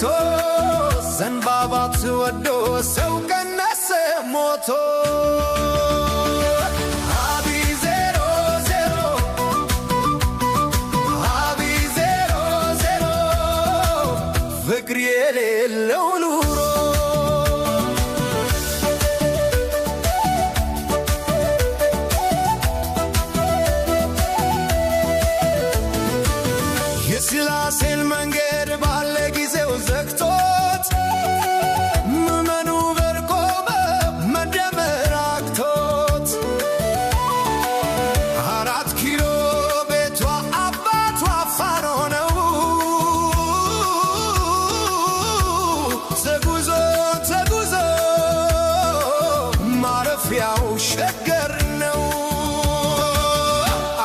ተወግቶ፣ ዘንባባ ተወዶ ሰው ቀነሰ ሞቶ። አብይ 00፣ አብይ 00፣ ፍቅር የሌለው ኑሮ። የስላሴን መንገድ ባለ ጊዜው ዘግቶት፣ ምዕመኑ በርቆመ መደመር አቅቶት፣ 4 ኪሎ ቤቷ አባቷ ፋኖ ነው። ተጉዞ ተጉዞ ማረፊያው ሸገር ነው።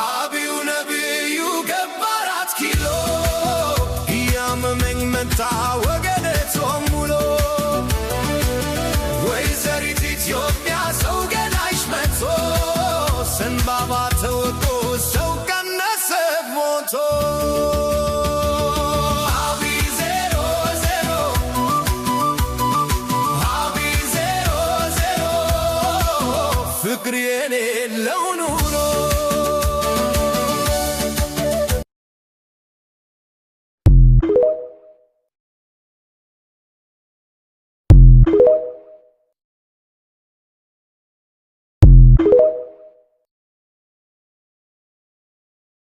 አብዩ ነብዩ ገባ 4 ኪሎ፣ እያመመኝ መጣ ወገኔ ጾም ውሎ። ወይዘሪት ኢትዮጵያ ሰው ገዳይሽ መጥቶ፣ ዘንባባ ተወቆ ሰው ቀነሰ ሞቶ። አብይ 00፣ አብይ 00፣ ፍቅር የሌለው